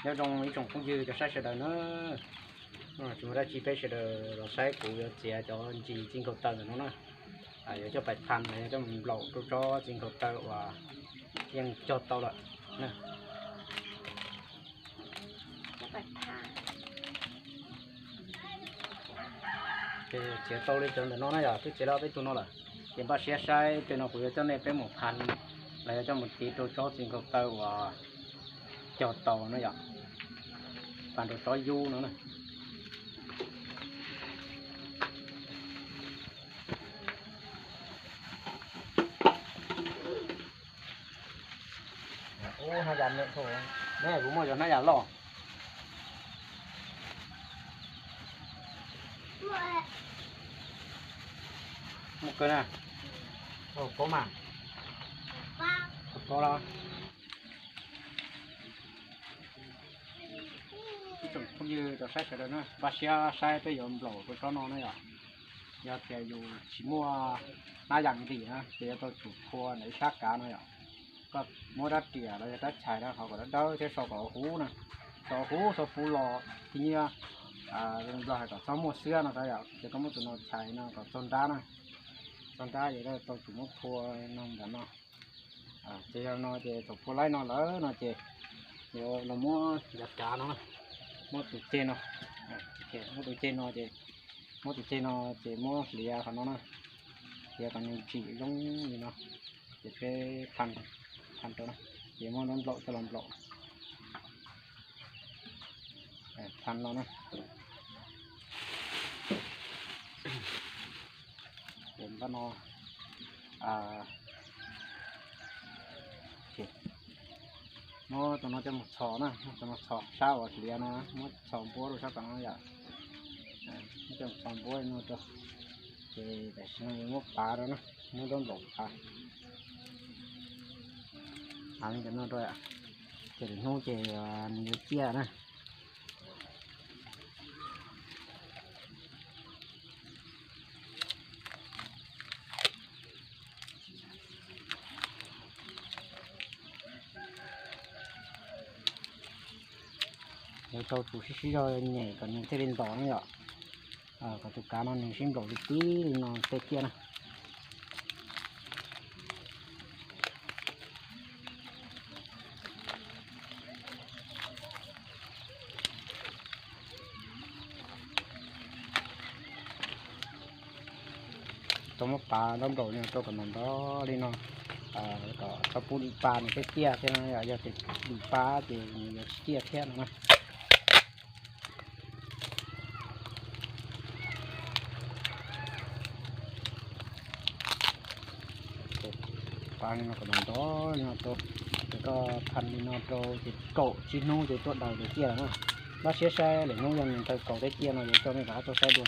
Nyob zoo ib tsoom phooj ywg cov saib sawv daws na. Tsis muaj dab tsi, peb sawv daws los saib kuv yuav txiav cov ntsis txiv nkaus taw ntawm no na. Yuav coj pais phas los yog coj mus nplaum rau tsob txiv nkaus taw uas yeej cog tau lawm. Txiav tau li cov ntawm no na yom, twb txiav tau peb tug no lawm. Ces npaj siab saib tej no kuv yuav coj nej peb mus phas los yog coj mus tiv rau tsob txiv nkaus taw uas cog tau na yom, phas rau tsob yub no na. Hnab yam, kuv muaj cov hnab yam loj. Muaj kawg na. Paub mas. Paub los. Ib tsoom phooj ywg cov saib sawv daws na, npaj siab saib peb yuav nplaum rau tsob no na yom. Yog tias yus tsis muaj hnab yam ntim na ces yuav tau tsum phua ntawm ib sab kav no yom. Koj muab rab riam los yog rab chais na, qhov kom dawb dawb thiab so kom huv na, so huv so puv los thiaj nyiab. Nplog hais kom txhob muaj xwab no xwb yom, ces koj muab tus no chais no kom txog nrab na, txog nrab ces tau tsum muab phua no ntawm no. Ces yog no ces thaum phua laib no lawm no ces yuav los muab yav kav no, muab tus ceg no, muab tus ceg no ces, muab tus ceg no ces muab hliav qhov no na, hliav kom nws ntsim zoo li no, ces peb phas, phas rau na, ces muab nplaum coj los nplaum, phas los na. Ces npaj no, muab tus no coj mus txhos na, muab tus no txhos sab uas hliav no, muab txhos npuab rau sab tom no yom. Muab coj mus txhos npuab li no rau, ces tam sim no muab pav rau na, muab nplaum pav. Pav li ntawm no rau, ces lwm hnub ces nws yuav ciaj na. Yuav tau tsum sib sib zog nyem kom nws thiaj li ntos na yom. Kom tus kav no nws sib nplaum li tib li no tej ciaj na. Tau muab pav ntaub nplaum no rau kom ntos ntos li no, kom txhob pub dim pa nws thiaj ciaj thiab no, yog tias dim pa ces nws yuav tsis ciaj thiab no na. Pav li no kom ntos ntos li no rau, ces koj phas li no rau ces kaum tsib hnub ces tuaj daws ces ciaj lawm na. Npaj siab saib lwm hnub yog nws tau kaus thiab ciaj no yuav coj nej rov qab tuaj saib dua.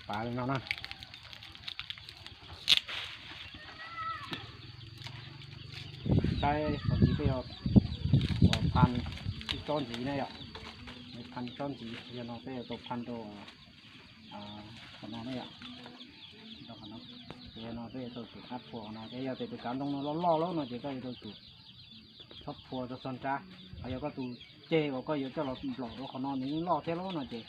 Pav li no na. Saib qhov ntxiv peb yuav phas ib tsob ntxiv na yom. Phas tsob ntxiv yog no peb yuav tau phas rau qhov no na yom. Ces no peb yuav tau tsum phua qhov no, ces yog tias tus kav ntoo no loj loj lawm no ces koj yuav tau tsum txhob phua rau txog nrab. Ho yog koj tus ceg uas koj yuav coj los nplaum rau qhov no nws yeej loj thiab lawm no ces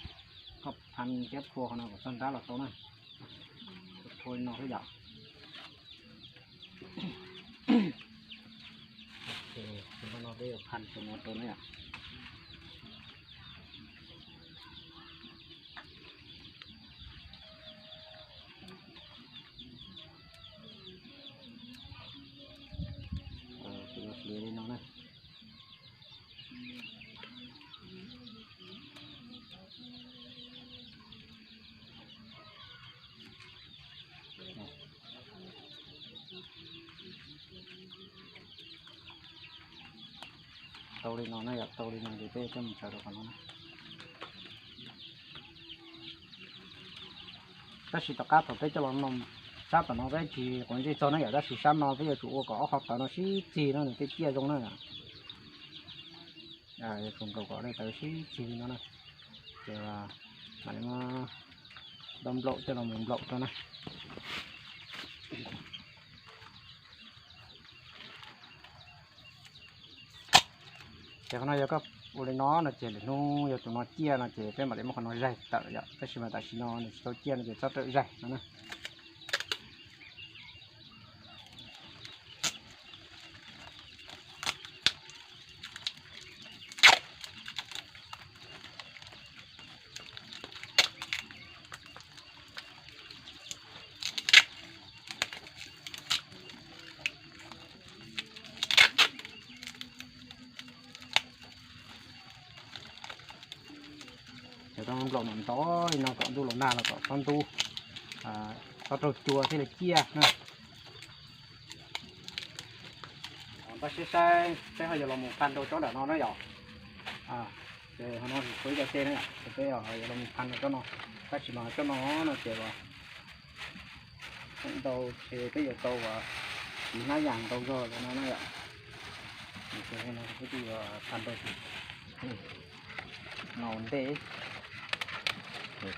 koj phas thiab phua qhov no kom txog nrab los tau na. Phua li no xwb yom. Ces no peb yuav phas tus no rau na yom. Ces yuav hliav li no na. Tau li no na yom, tau li no ces peb coj mus tsaws rau qhov no na. Tab sis tom qab thaum peb coj los no, sab tom no peb tsis quav ntsej txog na yom, tab sis sab no peb yuav tsum ua kom ob qhov tawv no sib txig no nws thiaj ciaj zoo na. Yuav tsum nplaum kom daim tawv sib txig li no na, ces mam li muab ntaub nplaum coj los mus nplaum rau na. Ces qhov no yog koj ua li no no ces lwm hnub yog tus no ciaj no ces peb mam li muab qhov no zaig tawm yom, tab sis mas tam sim no nws tsis tau ciaj no ces txhob rawm zaig no na. Cov tau nplaum no ntau li no kom ntuj los nag los kom txhob ntub, txhob raug cua thiaj li ciaj na. Npaj siab saib peb ho yuav los mus phaj rau tsob nram no na yom. Ces ho no tshuav ib co tej na yom, ces peb yuav los mus phaj rau tsob no. Tab sis mas tsob no no ces ntau ces peb yuav tau ua hnab yas ntau zog li no na yom. Ces no peb twb yuav phaj rau no ua ntej, ces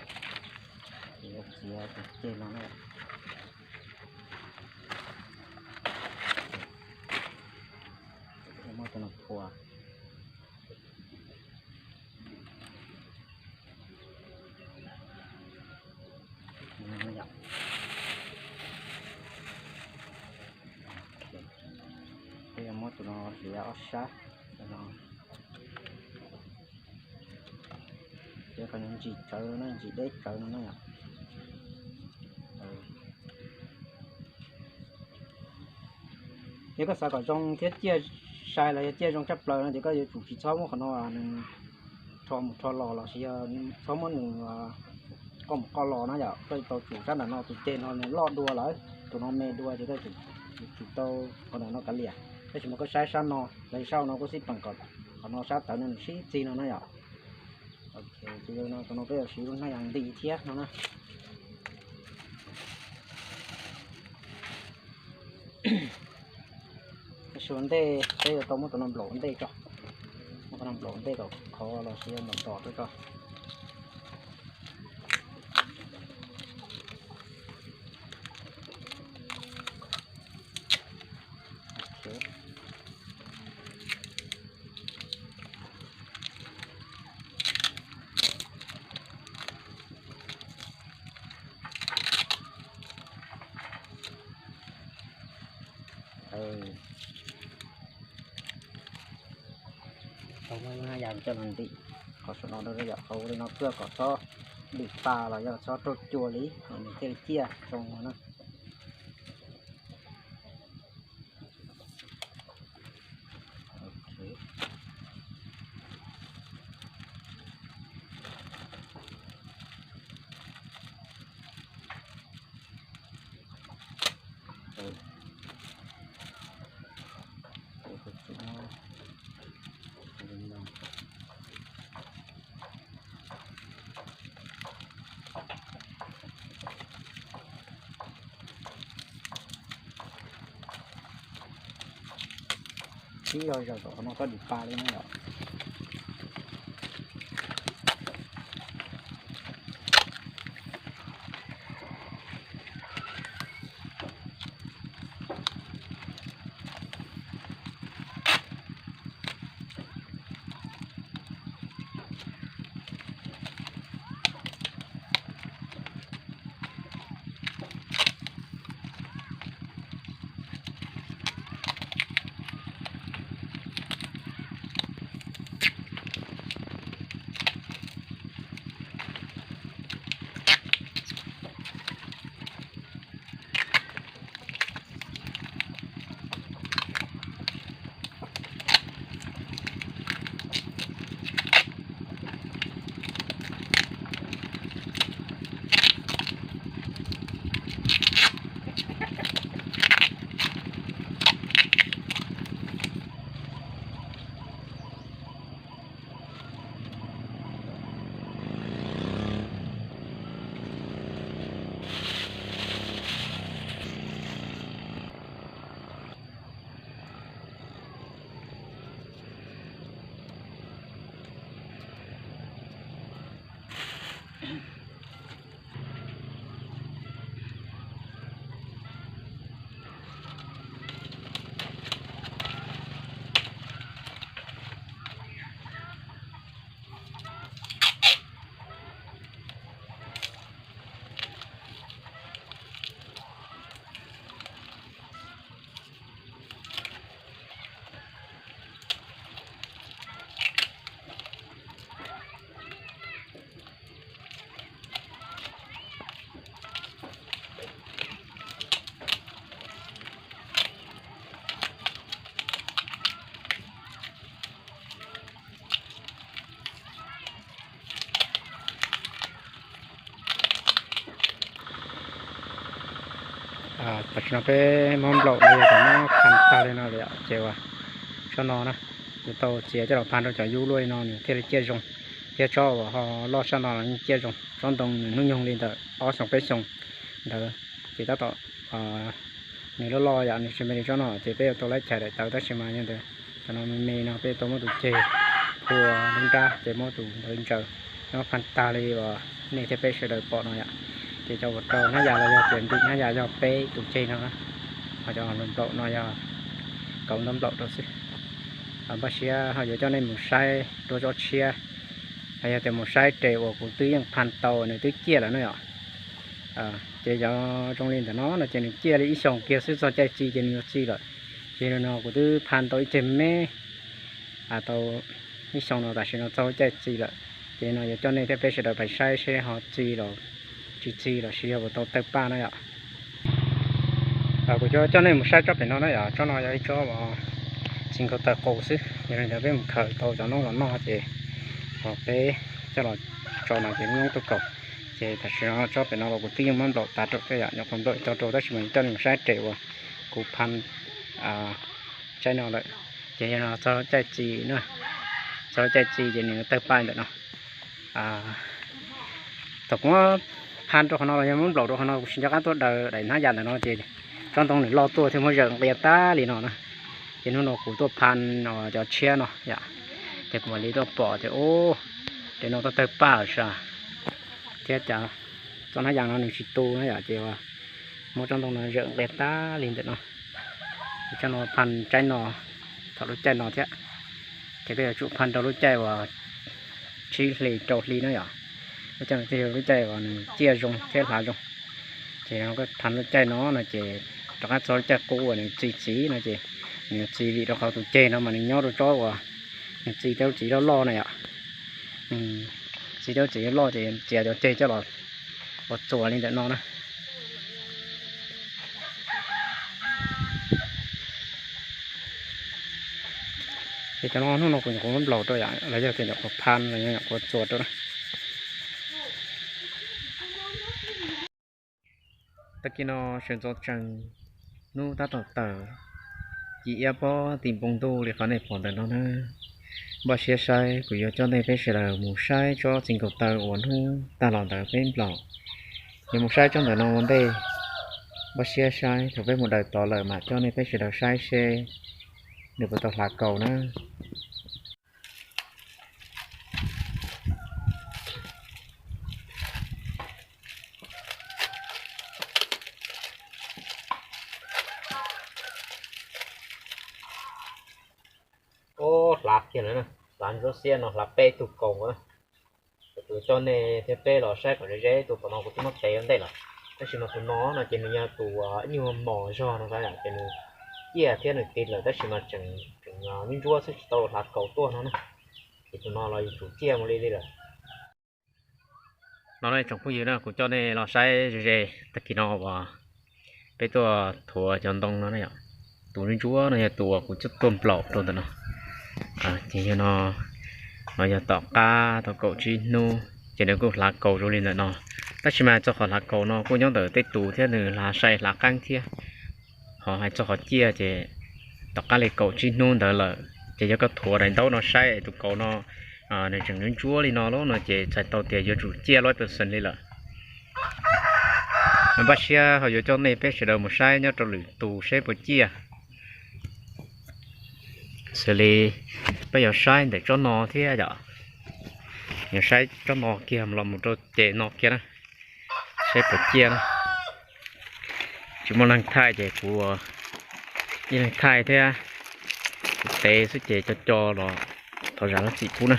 yuav txiav tus ceg no na. Muab cov no phua. Peb yuav muab tus no hliav ob sab no. Ces qhov no ntsim tsawv no, ntsim deb tsawv no na yom. Yog koj xav kom zoo thiab ciaj sai los yog ciaj zoo tshaj plaws no ces koj yuav tsum tsis txhob muab qhov no nws rho mus rho los los sis yog txhob muab nws qoj mus qoj los na yom. Koj tau tsum sab nram no tus ceg no nws loj dua lawm, tus no me dua ces koj yuav tsum tau qhov nram no kav liam. Tab sis mas koj saib sab no los sab no kuj xij peem kom qhov no sab tawv no nws sib txig no na yom. Ces no tus no peb yuav siv lub hnab yas nti thiab no na. Tab sis ua ntej peb yuav tau muab tus no nplaum ua ntej tso, muab tus no nplaum ua ntej kom khov los sis yog nplaum ntos rau tso. Tau muab hnab yas coj los ntim qhov saum no rau yom, qhov ua li no kuj kom txhob dim pa los yog txhob raug cua li, nws thiaj li ciaj zoo no na. Sib zog zaws kom qhov no txhob dim pa li na yom. No peb muab nplaum no yog cov muab phan tag li no lawm ces uas tsob no na, yuav tau txiav coj los phan rau cov yub luaj li no nws thiaj li ciaj zoo, thiab tsob uas ho loj sab no los yeej ciaj zoo. Tsob ntoo nws hnub nyoog li ntawm ob xyoos peb xyoos ntawd ces tab tom nws loj loj yom, nws tsis me li tsob no ces peb yuav tau laib chais daim tawv, tab sis mas yog ntawd cov no me me no peb yuav tau muab tus ceg phua nruab nrab ces muab tus ntawd ntsaws, muab phan tag li uas nej thiab peb sawv daws pom no yom. Ces cov uas rau hnab yas los yog tias ntim hnab yas yog peb tus ceg no na, ho cov nplaum no yog kauv ntaub nplaum rau xwb. Npaj siab ho yuav coj nej mus saib dua tsob tshiab, yog tias mus saib res uas kuv twb yeej phan tau nws twb ciaj lawm na yom. Ces cov zoo li ntawm no no ces nws ciaj li ib xyoos kiag xwb txog caij txi ces nws yuav txi lawm. Ces no kuv twb phan tau ib ceg me, tau ib xyoos no tam sim no txog caij txi lawm. Ces no yuav coj nej thiab peb sawv daws pais saib seb ho txi los tsis txi los sis yog puas tau tawg paj na yom. Kuv yuav coj nej mus saib tsob pem no na yom, tsob no yog ib tsob uas txiv nkaus taw qus xwb, yog li ntawd peb mus khaws tau cov noob los noj ces peb coj los tso no ces noob tuaj kaus. Ces tam sim no tsob pem no los kuv twb yeej muab nplaum tas rau thiab yom, nyuam qhuav nplaum tau rau tab sis mas coj nej mus saib res uas kuv phan tsaib no lawm. Ces yog no txog lub caij txi na, txog lub caij txi ces nws tawg paj ntawm no. Thaum kuv muab phan rau qhov no los yog muab nplaum rau qhov no kuv tsis nco qab tuaj daws daim hnab yas ntawm no ces tsob ntoo nws loj tuaj thiaj muab zawm nqia tag li no na. Ces hnub no kuv tuaj phan cov tshiab no yom, ces kuv mam li tuaj pom tias ub, res no tau tawg paj lawm sas, thiab cas tsob hnab yas no nws tsis tu na yom, ces muab tsob ntoo no zawm nqia tag li ntawm no. Ces tsob no phan tsaib no thaum lub caij no thiab, ces koj yuav tsum phan rau lub caij uas tsib hli rau hli na yom, lub caij no thiaj yog lub caij uas nws ciaj zoo thiab hlav zoo. Ces phan lub caij no no ces rov qab txog lub caij qub uas nws txi txiv no ces nws yuav txi vim rau qhov tus ceg no mas nws nyob rau tsob uas nws txi tej lub txiv loj loj na yom. Txi tej lub txiv loj ces txiav cov ceg coj los ua txuas li ntawm no na. Ces cov no hnub no kuv nyuam qhuav muab nplaum rau yom, los yog tias nyuam qhuav phan los nyuam qhuav txuas rau na. Tag kis no sawv ntxov tsees, hnub tab tom tawm, ci iab pob ti npoo ntuj li qhov nej pom ntawm no na. Npaj siab saib, kuv yuav coj nej peb sawv daws mus saib tsob txiv nkaus taw uas hnub tag los ntawd peb nplaum. Yuav mus saib tsob ntawm no ua ntej. Npaj siab saib, thaum peb mus daws tod lawm mam coj nej peb sawv daws saib seb nws puas tau hlav kaus na. Ub, hlav kiag lawm, hlav ntsuab xiab no hlav peb tug kaus na. Kuv coj nej thiab peb los saib kom ze ze, tus tom no kuv twb muab tev ua ntej lawm, tab sis mas tus no no ces nws yog tus ib nyuag mos zog no, ces nws ciaj thiab nws tiv lawm tab sis mas tseem ntsuab ntsuab xwb tsis tau hlav kaus tuaj no na. Ces tus no los yuav tsum ciaj mus li li lawm. No tsoom phooj ywg na, kuv coj nej los saib ze ze, tag kis no uas peb tuaj thuav cov ntoo no na yom. Tus ntsuab ntsuab no yog tus uas kuv coj tuaj nplaum rau ntawm no. Ces yog no, no yog tom qab tau kaum tsib hnub ces nws kuj hlav kaus zoo li ntawm no. Tab sis mas txog qhov hlav kaus no kuj nyob ntawm tej tus thiab, nws hlav sai hlav qeeb thiab. Ho hais txog qhov ciaj ces tom qab li kaum tsib hnub ntawd lawm ces yog koj thuav daim ntaub no saib tus kaus no nws tseem ntsuab ntsuab li no lawm no ces txhais tau tias yuav tsum ciaj lawm percent li lawm. Npaj siab ho yuav coj nej peb sawv daws mus saib nyob rau lwm tus seb puas ciaj. Xws li peb yuav saib ntawm tsob no thiab yom, yuav saib tsob no kiag los mus rau ces no kiag na, saib puas ciaj na. Tsis muaj leej thaij ces kuv ib leeg thaij thiab, kuv tev xwb ces co co los thov zam lub txim pub na.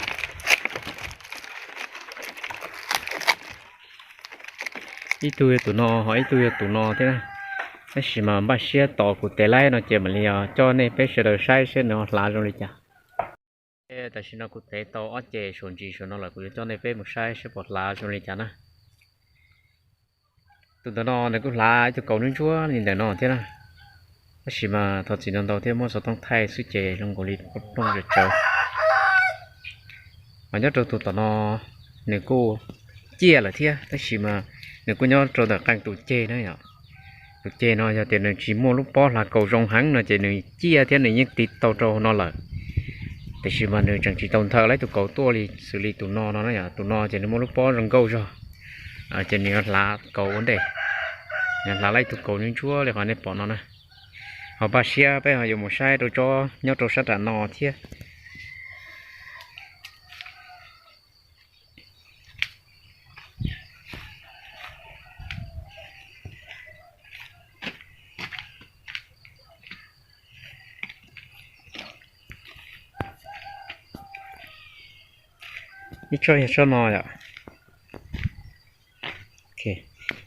Ib tug yog tus no, ho ib tug yog tus no thiab na. Tab sis mas npaj siab tos kuv tev laib no ces mam li coj nej peb sawv daws saib seb nws hlav zoo li cas. Tam sim no kuv tev tau ob ces saum ntsis saum no lawm, kuv yuav coj nej peb mus saib seb puas hlav zoo li cas na. Tus ntawm no nws kuj hlav ib tug kaus ntsuab ntsuab li ntawm no thiab na. Tab sis mas thov txim ntau ntau thiab muab xov tooj thaij xwb ces zoo nkaus li plooj tsawv tsawv. Mas nyob rau tus tom no nws kuj ciaj lawm thiab, tab sis mas nws kuj nyob rau ntawm qee tus ceg na yom. Tus ceg no yog tias nws tsis muaj lub pob hlav kaus zoo heev no ces nws ciaj thiab nws yeej tiv tau rau no lawm. Tiam sis mas nws tseem tsis tau nthawv laib tus kaus tuaj li xws li tus no no na yom. Tus no ces nws muaj lub pob zoo nkauj zog, ces nws yuav hlav kaus ua ntej, nws hlav laib tus kaus ntsuab ntsuab li qhov nej pom no na. Ho npaj siab peb ho yuav mus saib rau tsob nyob rau sab nram no thiab. Ib tsob yog tsob no yom.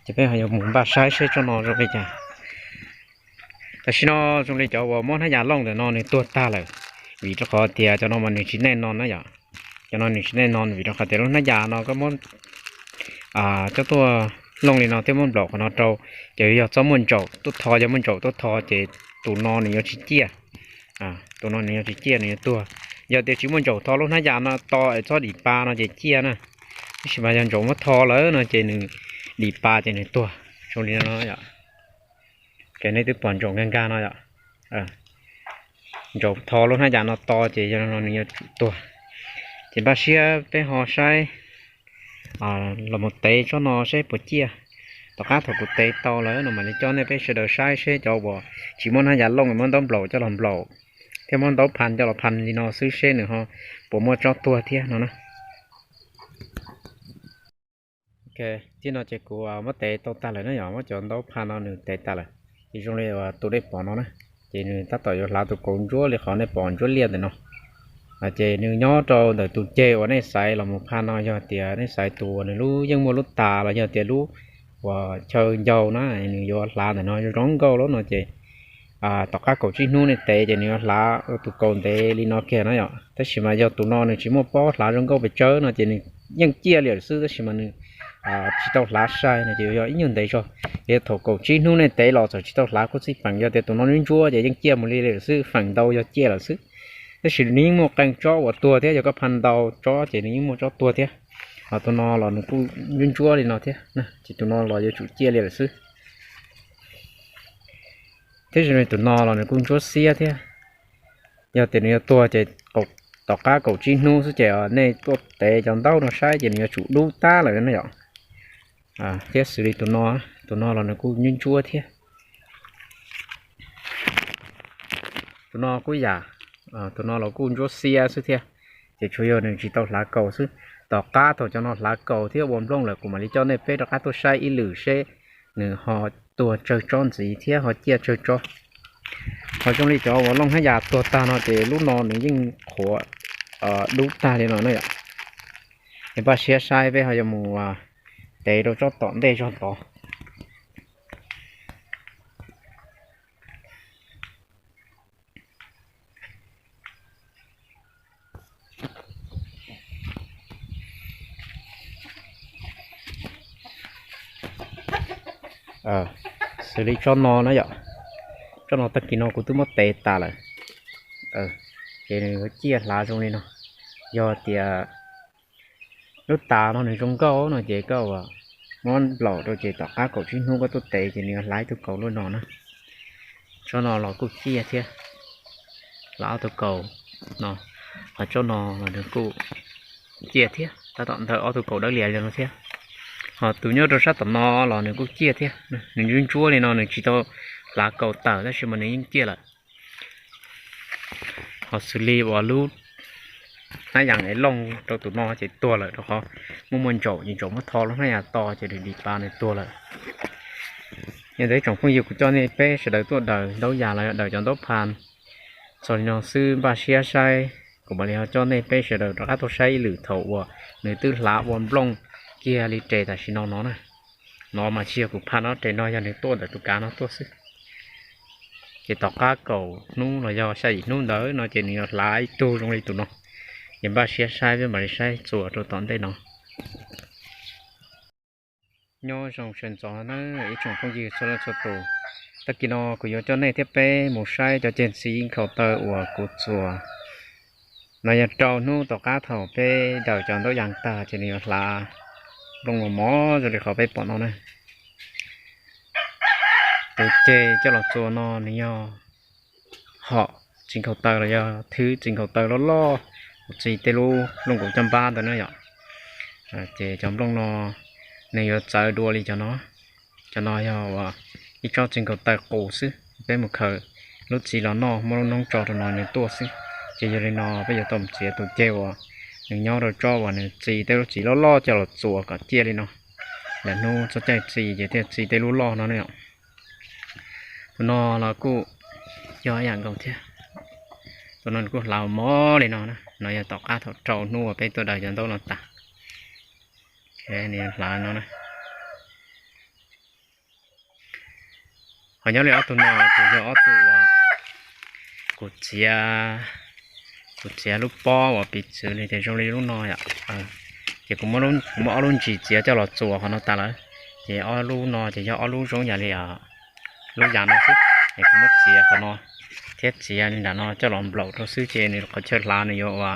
Ces peb ho yuav mus npaj saib seb tsob no zoo li cas. Tam sim no zoo li cov uas muab hnab yas looj ntawm no nws tuag tag lawm, vim rau qhov tias cov no mas nws tsis nej no na yom. Cov no nws tsis nej no vim rau qhov tias lub hnab yas no koj muab coj tuaj looj li no thiab muab nplaum qhov no rau, ces yog txob muaj ntsaum tuaj tho, yog muaj ntsaum tuaj tho ces tus no nws yuav tsis ciaj. Tus no nws yuav tsis ciaj, nws yuav tuag. Yog tias tsis muaj ntsaum tho lub hnab yas no to es txob dim pa no ces ciaj na. Tab sis mas yog ntsaum muab tho lawm no ces nws dim pa ces nws tuag. Zoo li no yom. Ces nej twb pom ntsaum nkag nkag no yom. Ntsaum tho lub hnab yas no to ces yog no nws yuav tsum tuag. Ces npaj siab peb ho saib los mus tev tsob no seb puas ciaj. Tom qab thaum kuv tev tau lawm no mam li coj nej peb sawv daws saib seb cov uas tsis muab hnab yas looj muab ntaub nplaum coj los nplaum thiab muab ntaub phan coj los phan li no xwb seb nws ho puas muaj tsob tuag thiab no na. Txij no ces kuv muab tev tau tag lawm na yom, muab cov ntaub phan no nws tev tas lawm. Ces zoo li tus nej pom no na, ces nws tab tom yuav hlav tus kaus ntsuab li qhov nej pom ntsuab liaj ntawm no. Ces nws nyob rau ntawm tus ceg uas nej xaiv los mus phan no, yog tias nej xaiv tus uas nws lub yeej muaj lub tas los yog tias lub uas chaw ncau na, nws yuav hlav ntawm no zoo nkauj lawm no ces tom qab kaum tsib hnub nej tev ces nws yuav hlav tus kaus ntev li no kiag na yom. Tab sis mas yog tus no nws tsis muaj pob hlav zoo nkauj pes tsawg no ces nws yeej ciaj li lawm xwb, tab sis mas nws tsis tau hlav sai no ces yuav yog ib nyuag ntev zog. Yog thaum kaum tsib hnub nej tev los txawm tsis tau hlav kuj txij feem, yog tias tus no ntsuab ntsuab ces yeej ciaj mus li lawm xwb, feem ntau yog ciaj lawm xwb. Tab sis nws yeej muaj qee tsob uas tuag thiab, yog koj phan ntau tsob ces nws yeej muaj tsob tuag thiab. Ho tus no los nws kuj ntsuab ntsuab li no thiab, ces tus no los yuav tsum ciaj li lawm xwb. Thiab zoo li tus no los nws kuj ntsuab xiab thiab. Yog tias nws yuav tuag ces tom qab kaum tsib hnub xwb ces nej tuaj tev cov ntaub no saib ces nws yuav tsum dub tab lawm na yom. Thiab xws li tus no, tus no los nws kuj ntsuab ntsuab thiab. Tus no kuj yam, tus no los kuj ntsuab xiab xwb thiab. Ces tsuas yog nws tsis tau hlav kaus xwb. Tom qab thaum cov no hlav kaus thiab ua nplooj lawm kuv mam li coj nej peb rov qab tuaj saib ib lwm seb nws ho tuag tsawg tsob ntxiv thiab ho ciaj tsawg tsob. Ho zoo li cov uas looj hnab yas tuag tag no ces lub no nws yeej qhuav dub tag li no na yom. Ces npaj siab saib peb ho yuav mus tev rau tsob tom ntej zog tod. Xws li tsob no na yom, tsob no tag kis no kuv twb muab tev tas lawm. Ces nws yuav ciaj hlav zoo li no. Yog tias lub tas no nws zoo nkauj no ces koj muab nplaum rau ces tom qab kaum tsib hnub koj tuaj tev ces nws yuav hlav ib tug kaus luaj no na. Tsob no los kuj ciaj thiab, hlav ob tug kaus no. Ho tsob no los nws kuj ciaj thiab, tab tom ntawm ob tug kaus dawb lias li no thiab. Ho tus nyob rau sab tom no los nws kuj ciaj thiab, nws ntsuab ntsuab li no nws tsis tau hlav kaus tawm tab sis mas nws yeej ciaj lawm. Ho xws li uas lub hnab yas es looj rau tus no ces tuag lawm rau qhov muaj muaj ntsaum, ces ntsaum muab tho lub hnab yas to ces nws dim pa nws tuag lawm. Yog ntawd ib tsoom phooj ywg, kuv coj nej peb sawv daws tuaj daws ntaub yas los yog daws cov ntaub phan txog li no xwb, npaj siab saib kuv mam li ho coj nej peb sawv daws rov qab tuaj saib ib lwm thaum uas nws twb hlav ua nplooj kiag li res tam sim no no na. No mas tsis yog kuv phan no, res no yog nws tuaj ntawm tus kav no tuaj xwb. Ces tom qab kaum hnub los yog xya yim hnub ntawd no ces nws yuav hlav ib tug zoo li tus no. Ces npaj siab saib peb mam li saib txuas rau tom ntej no. Nyob zoo sawv ntxov na ib tsoom phooj ywg txhua leej txhua tus. Tag kis no kuv yuav coj nej thiab peb mus saib cov ceg ntxiv nkhaus taw uas kuv txuas. No yog rau hnub tom qab thaum peb daws cov ntaub yas tag ces nws yuav hlav nplooj mos mos zoo li qhov peb pom no na. Tus ceg coj los txuas no nws yog hom txiv nkhaus taw los yog thwb txiv nkhaus taw loj loj, kuv txiv tej lub looj kaum caj npab ntawd na yom. Ces cov nplooj no nws yuav txawv dua li cov no. Cov no yog uas ib tsob txiv nkhaus taw qus xwb, peb mus khaws lub txiv los noj muab lub noob tso rau no nws tuaj xwb. Ces yog li no peb yuav tau mus txiav tus ceg uas nws nyob rau tsob uas nws txi tej lub txiv loj loj coj los txuas kom ciaj li no. Lawm hnub txog caij txi ces thiaj txi tej lub loj no ne. Tus no los kuj yog ib yam nkaus thiab. Tus no nws kuj hlav mos li no na, no yog tom qab thaum rau hnub uas peb tuaj daws cov ntaub no tas. Nws hlav no na. Ho nyob li ob tug no ces yog ob tug uas kuv txiav, kuv txiav lub pob uas piv txwv li tias zoo li lub no yom. Ces kuv muab ob lub ntsis txiav coj los txuas qhov no tas lawm. Ces ob lub no ces yog ob lub zoo yam li lub yam no xwb. Es kuv muab txiav qhov no thiab txiav li nram no coj los nplaum rau xwb ces nws qhov chaw hlav nws yuav ua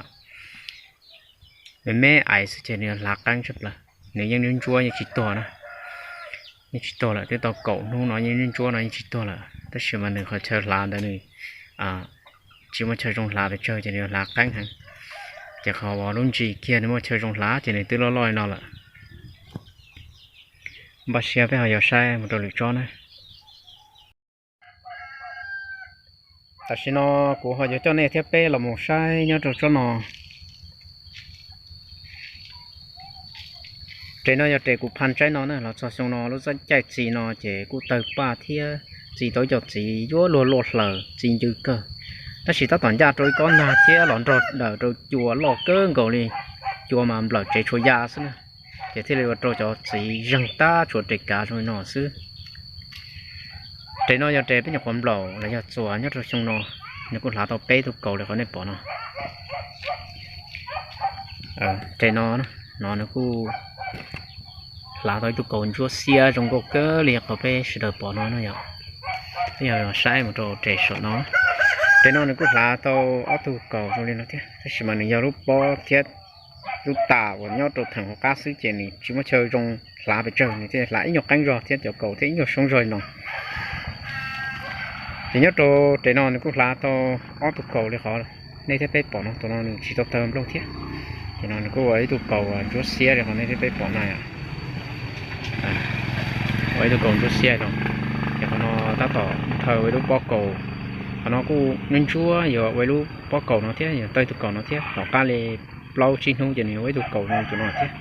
me me ais xwb ces nws yuav hlav qeeb tshaj plaws. Nws yeej ntsuab ntsuab yeej tsis tuag na. Yeej tsis tuag lawm, twb tau kaum hnub no yeej ntsuab ntsuab no yeej tsis tuag lawm, tab sis mas nws qhov chaw hlav ntawd nws tsis muaj chaw zoo hlav pes tsawg ces nws yuav hlav qeeb heev. Ces qhov uas lub ntsis kiag nws muaj chaw zoo hlav ces nws twb loj loj li no lawm. Npaj siab peb ho yuav saib mus rau lwm tsob na. Tam sim no kuv ho yuav coj nej thiab peb los mus saib nyob rau tsob no. Res no yog res kuv phaj tsaib no na, los txog xyoo no lub caij txi no ces kuj tawg paj thiab txi tau ib co txiv yuav luag luaj hlaws txi ncw kawg. Tab sis tab tom ncaj rau ib kob nag thiab los nrog daws rau cua loj kawg nkaus li, cua mas nplawm tsev tshua ya xwb na, ces thiaj li ua rau cov txiv zeeg tab tsuas res kav zoo li no xwb. Res no yog res peb nyuam qhuav nplaum los yog txuas nyob rau xyoo no, nws kuj hlav tau peb tug kaus li qhov nej pom no. Res no, no nws kuj hlav tau ib tug kaus ntsuab xiab zoo nkauj kawg li qhov peb sawv daws pom no no yom. Peb yog saib mus rau res saum no, res no nws kuj hlav tau ob tug kaus zoo li no thiab, tab sis mas nws yog lub pob thiab lub tas uas nyob rau theem hauv qab xwb ces nws tsis muaj chaw zoo hlav pes tsawg, nws thiaj hlav ib nyuag qeeb zog thiab cov kaus thiab ib nyuag soob zog li no. Ces nyob rau res no nws kuj hlav tau ob tug kaus li qhov nej thiab peb pom no, tus no nws tsis tau tawg nplooj thiab. Ces no nws kuj ua ib tug kaus ntsuab xiab li qhov nej thiab peb pom na. Ua ib tug kaus ntsuab xiab no, ces qhov no tab tom thaw ua ib lub pob kaus, qhov no kuj ntsuab ntsuab yuav ua ib lub pob kaus no thiab yuav tawg ib tug kaus no thiab, tom qab li plaub tsib hnub ces nws yuav ua ib tug kaus no tus no thiab.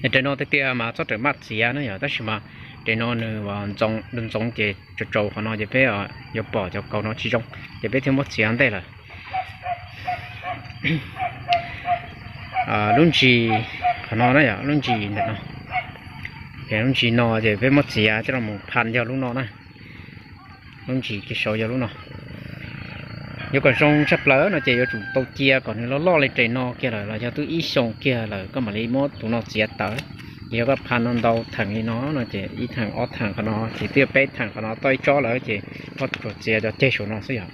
Res no tiag tiag mas txhob rawm maj txiav na yom, tab sis mas res no nws ntxoov ntxoov ces tsaus tsaus qhov no ces peb yuav pom cov kaus no tsis zoo, ces peb thiaj muab txiav ntej lawm. Lub ntsis qhov no na yom, lub ntsis ntawm no, lub ntsis no ces peb muab txiav coj los mus phaj yog lub no na. Lub ntsis kiag saud yog lub no. Yuav kom zoo tshaj plaws no ces yuav tsum tau cia kom nws loj loj li res no kiag lawm los yog twb ib xyoo kiag lawm koj mam li muab tus no txiav tawm. Ces yog koj phaj no ntau theem li no no ces ib theem ob theem qhov no ces twb yog peb theem qhov no tau ib tsob lawm ces koj tsuas txiav cov ceg saum no xwb yom.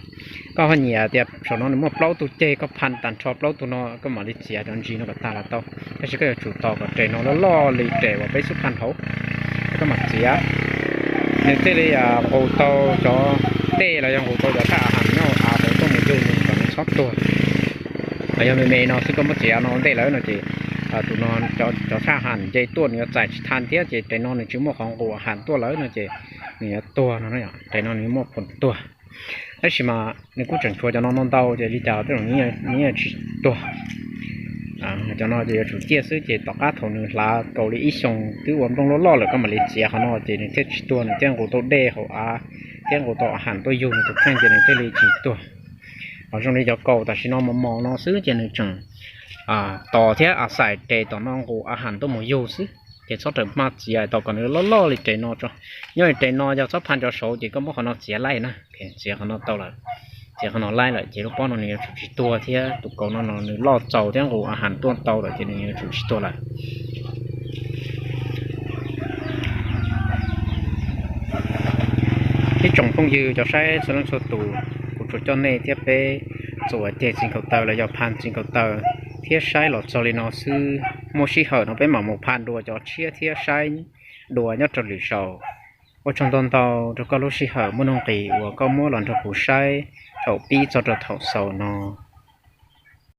Koj ho nyiam tias saum no nws muaj plaub tug ceg koj phaj tag nrho plaub tug no koj mam li txiav cov ntsis no kom tag los tau. Tab sis koj yuav tsum tos kom res no loj loj li res uas peb xub phaj hauv, koj mam txiav. Nws thiaj li nqus tau cov dej los yog nqus tau cov thaj a has nyob hauv av hauv tuaj mus yug nws kom nws txhob tuag. Yog me me no xwb koj muab txiav no ntej lawm no ces tus no cov thaj a has nce tuaj nws yuav txais tsis tau thiab ces res no nws tsis muaj qhov nqus a has tuaj lawm no ces nws yuav tuag no, res no nws muaj phoom tuag. Tab sis mas nws kuj tseem tshuav cov no no ntau ces li cas tej zaum nws yeej tsis tuag. Cov no ces yuav tsum ciaj xwb ces tom qab thaum nws hlav kaus li ib xyoos twb ua nplooj loj loj lawm koj mam li txiav qhov no ces nws thiaj tsis tuag, nws thiaj nqus tau dej hauv av thiab nqus tau a has tuaj yug nws tus kheej ces nws thiaj li tsis tuag. Ho zoo li cov kaus tam sim no mos mos no xwb ces nws tseem tos thiab a xais res tom no nqus a has tuaj mus yug xwb. Ces txhob rawm maj txiav tos kom nws loj loj li res no tso. Nyob li res no yog txhob phaj cov saud ces koj muab qhov no txiav laij na, txiav qhov no tau lawm, txiav qhov no laij lawm ces lub pob no nws yuav tsum tsis tuag thiab tus kaus no no nws loj txaus thiab nqus a has tuaj tau lawm ces nws yuav tsum tsis tuag lawm. Ib tsoom phooj ywg cov saib txhua leej txhua tus, kuv tsuas coj nej thiab peb txuas ceg txiv nkaus taw los yog phaj txiv nkaus taw thiab saib los txog li no xwb. Muaj sij hawm no peb mam mus phaj dua cov tshiab thiab saib dua nyob rau lwm zaus. Ua tsaug ntau ntau rau koj lub sij hawm muaj nuj nqis uas koj muab los nrog kuv saib thaum pib txog rau thaum xaus no.